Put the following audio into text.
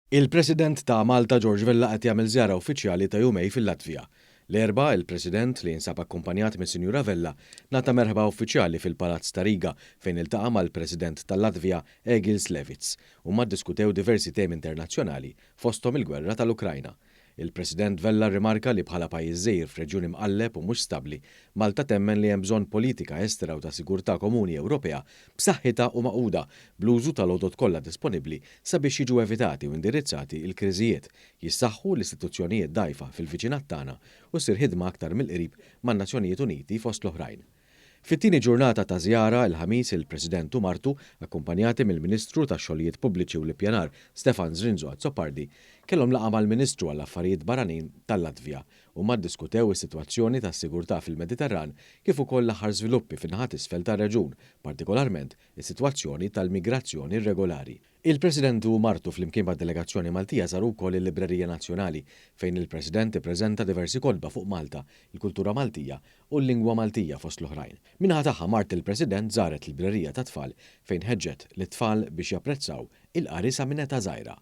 Il-President ta' Malta George Vella qed jagħmel żjara uffiċjali ta' jumejn fil-Latvja. L-Erbgħa, il-President, li jinsab akkumpanjat mis-Sinjura Vella, ngħata merħba uffiċjali fil-Palazz ta' Riga fejn iltaqa' mal-President tal-Latvja Egils Levits. Huma ddiskutew diversi temi internazzjonali, fosthom il-gwerra tal-Ukrajna. Il-President Vella rrimarka li bħala pajjiż żgħir f'reġjun imqalleb u mhux stabbli, Malta temmen li hemm bżonn politika estera u ta' sigurtà komuni Ewropea b'saħħitha u magħquda bl-użu tal-għodod kollha disponibbli sabiex jiġu evitati u indirizzati l-kriżijiet, jissaħħu l-istituzzjonijiet dgħajfa fil-viċinat tagħna u ssir ħidma aktar mill-qrib man-Nazzjonijiet Uniti fost l-oħrajn. Fit-tieni ġurnata ta' żjara, il-Ħamis, il-President u martu, akkumpanjati mill-Ministru tax-Xogħlijiet Pubbliċi u l-Ippjanar Stefan Zrinzo Azzopardi, kellhom laqgħa mal-Ministru għall-Affarijiet Barranin tal-Latvja. Huma ddiskutew is-sitwazzjoni tas-sigurtà fil-Mediterran kif ukoll l-aħħar żviluppi fin-naħa t'isfel tar-reġun, partikolarment is-sitwazzjoni tal-migrazzjoni irregolari. Il-President u martu flimkien mad-delegazzjoni Maltija żaru wkoll il-Librerija Nazzjonali fejn il-President ippreżenta diversi kotba fuq Malta, il-kultura Maltija u l-lingwa Maltija fost l-oħrajn. Min-naħa tagħha mart il-President żaret librerija tat-tfal fejn ħeġġet lit-tfal biex japprezzaw il-qari sa minn età żgħira.